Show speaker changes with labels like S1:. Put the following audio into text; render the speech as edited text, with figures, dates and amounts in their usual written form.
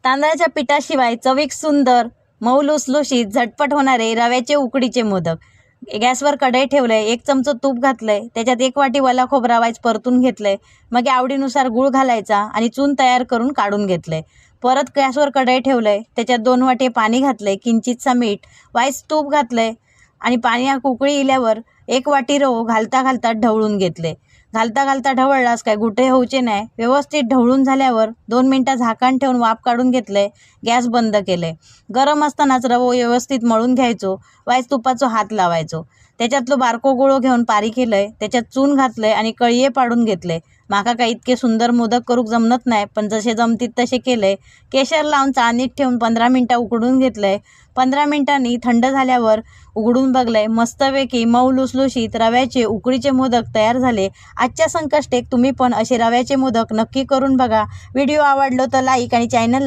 S1: तांदळाच्या पिठाशिवाय चवीक सुंदर, मऊ लुसलुशीत, झटपट होणारे रव्याचे उकडीचे मोदक. गॅसवर कढई ठेवलंय, 1 चमचा तूप घातलंय, त्याच्यात 1 वाटी वला खोबरा वाईज परतून घेतलंय, मग आवडीनुसार गूळ घालायचा आणि चून तयार करून काढून घेतलंय. परत गॅसवर कढई ठेवलंय, त्याच्यात 2 वाटी पाणी घातलंय, किंचितसा मीठ, वाईज तूप घातलंय आणि पाणी उकळी इल्यावर 1 वाटी रवो घालता घालता ढवळून घेतले. घालता घालता ढवळलास काय गुठे होऊचे नाही. व्यवस्थित ढवळून झाल्यावर 2 मिनटं झाकण ठेवून वाफ काढून घेतले. गॅस बंद केले. गरम असतानाच रवो व्यवस्थित मळून घ्यायचो, वाईज तुपाचो हात लावायचो. त्याच्यातलो बारको गोळो घेऊन पारी केलंय, त्याच्यात चून घातलंय आणि कळये पाडून घेतले. माका काय इतके सुंदर मोदक करूक जमत नाही, पण जसे जमतीत तसे केले. केशर लावून चाळणीत ठेवून 15 मिनटं उकडून घेतलंय. 15 मिनिटांनी थंड झाल्यावर उघडून बघलंय, मस्तपैकी मऊ लुसलुशीत रव्याचे उकडीचे मोदक तयार झाले. आजच्या संकष्टीक तुम्ही पण असे रव्याचे मोदक नक्की करून बघा. व्हिडिओ आवडलो तर लाईक आणि चॅनलला